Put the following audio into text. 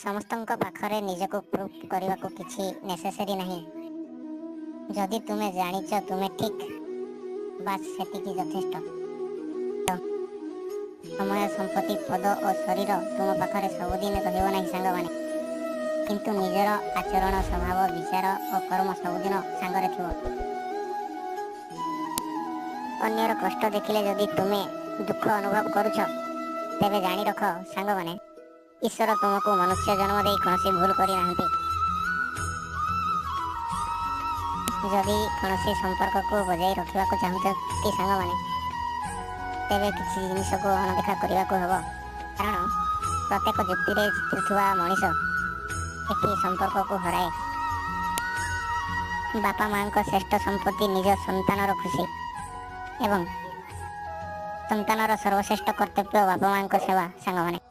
ସମସ୍ତଙ୍କ ପାଖରେ ନିଜକୁ ପ୍ରୁଭ୍ କରିବାକୁ କିଛି ନେସେସେରି ନାହିଁ। ଯଦି ତୁମେ ଜାଣିଛ ତୁମେ ଠିକ୍, ବାସ୍ ସେତିକି ଯଥେଷ୍ଟ। ସମୟ, ସମ୍ପତ୍ତି, ପଦ ଓ ଶରୀର ତୁମ ପାଖରେ ସବୁଦିନ ରହିବ ନାହିଁ ସାଙ୍ଗମାନେ, କିନ୍ତୁ ନିଜର ଆଚରଣ, ସ୍ୱଭାବ, ବିଚାର ଓ କର୍ମ ସବୁଦିନ ସାଙ୍ଗରେ ଥିବ। ଅନ୍ୟର କଷ୍ଟ ଦେଖିଲେ ଯଦି ତୁମେ ଦୁଃଖ ଅନୁଭବ କରୁଛ, ତେବେ ଜାଣି ରଖ ସାଙ୍ଗମାନେ, ଈଶ୍ୱର ତୁମକୁ ମନୁଷ୍ୟ ଜନ୍ମ ଦେଇ କୌଣସି ଭୁଲ କରିନାହାନ୍ତି। ଯଦି କୌଣସି ସମ୍ପର୍କକୁ ବଜାଇ ରଖିବାକୁ ଚାହୁଁଛନ୍ତି ସାଙ୍ଗମାନେ, ତେବେ କିଛି ଜିନିଷକୁ ଅଣଦେଖା କରିବାକୁ ହେବ, କାରଣ ପ୍ରତ୍ୟେକ ଯୁକ୍ତିରେ ଜିତୁଥିବା ମଣିଷ ଏଠି ସମ୍ପର୍କକୁ ହରାଏ। ବାପା ମାଙ୍କ ଶ୍ରେଷ୍ଠ ସମ୍ପତ୍ତି ନିଜ ସନ୍ତାନର ଖୁସି ଏବଂ ସନ୍ତାନର ସର୍ବଶ୍ରେଷ୍ଠ କର୍ତ୍ତବ୍ୟ ବାପା ମାଙ୍କ ସେବା ସାଙ୍ଗମାନେ।